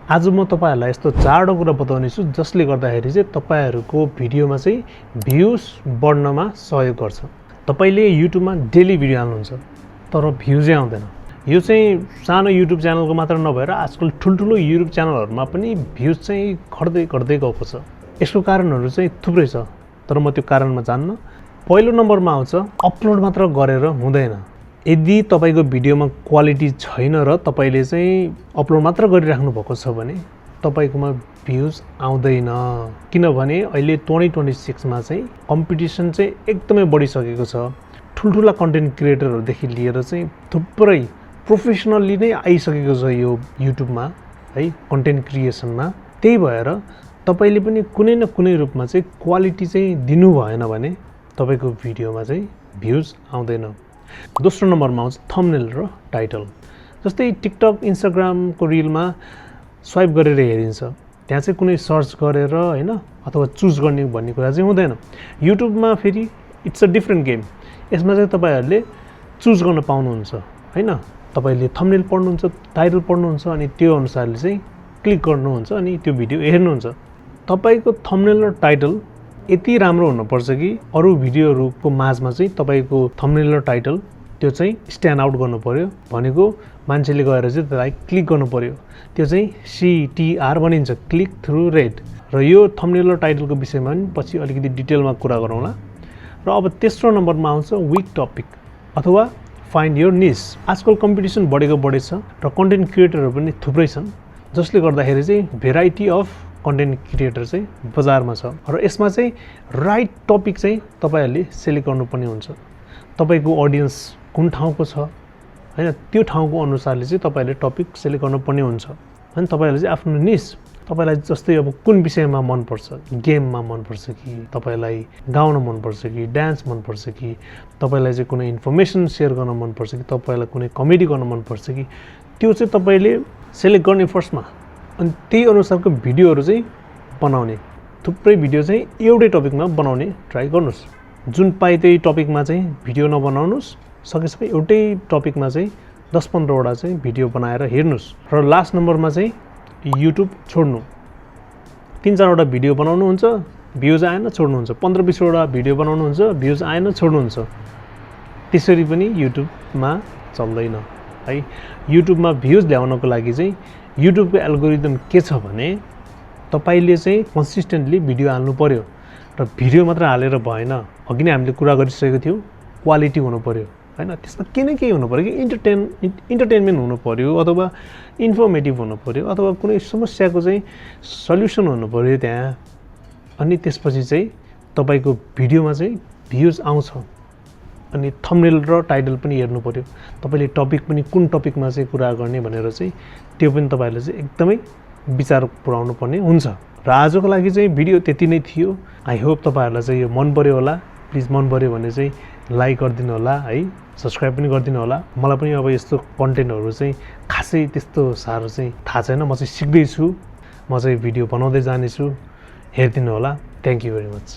आज म तपाईहरुलाई यस्तो चारवटा कुरा बताउने छु जसले गर्दाखेरि चाहिँ तपाईहरुको भिडियोमा चाहिँ भ्युज बढ्नमा सहयोग गर्छ। तपाईले युट्युबमा डेली भिडियो हाल्नुहुन्छ तर भ्युजै आउँदैन। यो चाहिँ सानो युट्युब च्यानलको मात्र नभएर आजकल ठुलठुलो युट्युब च्यानलहरुमा पनि भ्युज चाहिँ घट्दै गएको छ। यसको कारणहरु चाहिँ थुप्रै छ तर म त्यो कारणमा जान्न। पहिलो नम्बरमा आउँछ अपलोड मात्र गरेर हुँदैन। यदि तपाईको भिडियोमा क्वालिटी छैन र तपाईले चाहिँ अपलोड मात्र गरिराख्नु भएको छ भने तपाईकोमा भ्युज आउँदैन। किनभने अहिले 2026 मा चाहिँ कम्पिटिसन चाहिँ एकदमै बढिसकेको छ। ठुलठुला कन्टेन्ट क्रिएटरहरु देखि लिएर चाहिँ थुप्रै प्रोफेसनली नै आइसकेको छ यो युट्युबमा है कन्टेन्ट क्रिएसनमा। त्यही भएर तपाईले पनि कुनै न कुनै रूपमा चाहिँ क्वालिटी चाहिँ दिनु भएन भने तपाईको भिडियोमा चाहिँ भ्युज आउँदैन। दोस्रो नम्बरमा आउँछ थम्बनेल र टाइटल। जस्तै टिकटक इन्स्टाग्रामको रिलमा स्वाइप गरेर हेरिन्छ, त्यहाँ चाहिँ कुनै सर्च गरेर हैन अथवा चुज गर्ने भन्ने कुरा चाहिँ हुँदैन। युट्युबमा फेरि इट्स अ डिफरेन्ट गेम। यसमा चाहिँ तपाईहरुले चुज गर्न पाउनुहुन्छ हैन। तपाईले थम्बनेल पढ्नुहुन्छ, टाइटल पढ्नुहुन्छ अनि त्यो अनुसारले चाहिँ क्लिक गर्नुहुन्छ अनि त्यो भिडियो हेर्नुहुन्छ। तपाईको थम्बनेल र टाइटल यति राम्रो हुनुपर्छ कि अरु भिडियोहरुको माझमा चाहिँ तपाईको थम्बनेल र टाइटल त्यो चाहिँ स्ट्यान्ड आउट गर्नु पर्यो। भनेको मान्छेले गएर चाहिँ त्यसलाई क्लिक गर्नु पर्यो। त्यो चाहिँ CTR भनिन्छ, क्लिक थ्रु रेट। र यो थम्बनेल र टाइटलको विषयमा पनि पछि अलिकति डिटेलमा कुरा गरौँला। र अब तेस्रो नम्बरमा आउँछ विक टपिक अथवा फाइन्ड योर निश। आजकल कम्पिटिसन बढेछ र कन्टेन्ट क्रिएटरहरु पनि थुप्रै छन् जसले गर्दाखेरि चाहिँ भेराइटी अफ कन्टेन्ट क्रिएटर चाहिँ बजारमा छ। र यसमा चाहिँ राइट टपिक चाहिँ तपाईहरुले सिलेक्ट गर्नुपर्ने हुन्छ। तपाईको ऑडियन्स कुन ठाउँको छ हैन त्यो ठाउँको अनुसारले चाहिँ तपाईले टपिक सिलेक्ट गर्नुपर्ने हुन्छ। अनि तपाईहरुले चाहिँ आफ्नो निश तपाईलाई जस्तै अब कुन विषयमा मन पर्छ, गेममा मन पर्छ कि तपाईलाई गाउन मन पर्छ कि डान्स मन पर्छ कि तपाईलाई चाहिँ कुनै इन्फर्मेसन शेयर गर्न मन पर्छ कि तपाईलाई कुनै कमेडी गर्न मन पर्छ कि त्यो चाहिँ तपाईले सिलेक्ट गर्ने फर्स्टमा। अनि त्यही अनुसारको भिडियोहरु चाहिँ बनाउने। थुप्रै भिडियो चाहिँ एउटै टपिकमा बनाउने ट्राई गर्नुस्। जुन पाए त्यही टपिकमा चाहिँ भिडियो नबनाउनुस्। सकेसम्म एउटै टपिकमा चाहिँ 10-15 वटा चाहिँ भिडियो बनाएर हेर्नुस्। र लास्ट नम्बरमा चाहिँ युट्युब छोड्नु। 3-4 वटा भिडियो बनाउनुहुन्छ, भ्युज आएन छोड्नुहुन्छ। 15-20 वटा भिडियो बनाउनुहुन्छ, भ्युज आएन छोड्नुहुन्छ। त्यसरी पनि युट्युबमा चल्दैन है। युट्युबमा भ्युज ल्याउनको लागि चाहिँ युट्युबको एल्गोरिदम के छ भने तपाईले चाहिँ कन्सिस्टेन्टली भिडियो हाल्नु पर्यो। र भिडियो मात्र हालेर भएन। अघि नै हामीले कुरा गरिसकेको थियौ क्वालिटी हुनु पर्यो हैन। त्यसमा के न के हुनु पर्यो कि इन्टरटेनमेन्ट हुनु पर्यो अथवा इन्फर्मेटिभ हुनु पर्यो अथवा कुनै समस्याको चाहिँ सल्युसन हुनु पर्यो त्यहाँ। अनि त्यसपछि चाहिँ तपाईको भिडियोमा चाहिँ भ्युज आउँछ। अनि थम्बनेल र टाइटल पनि हेर्नु पर्यो। तपाईले टपिक पनि कुन टपिकमा चाहिँ कुरा गर्ने भनेर चाहिँ त्यो पनि तपाईहरुले चाहिँ एकदमै विचार पुर्याउनु पर्ने हुन्छ। र आजको लागि चाहिँ भिडियो त्यति नै थियो। आई होप तपाईहरुलाई चाहिँ यो मन पर्यो होला। प्लिज मन पर्यो भने चाहिँ लाइक गरिदिनु होला है, सब्स्क्राइब पनि गरिदिनु होला। मलाई पनि अब यस्तो कन्टेन्टहरु चाहिँ खासै त्यस्तो साह्रो चाहिँ थाहा छैन। म चाहिँ सिक्दै छु। म चाहिँ भिडियो बनाउँदै जानेछु। हेर्दिनु होला। Thank you very much.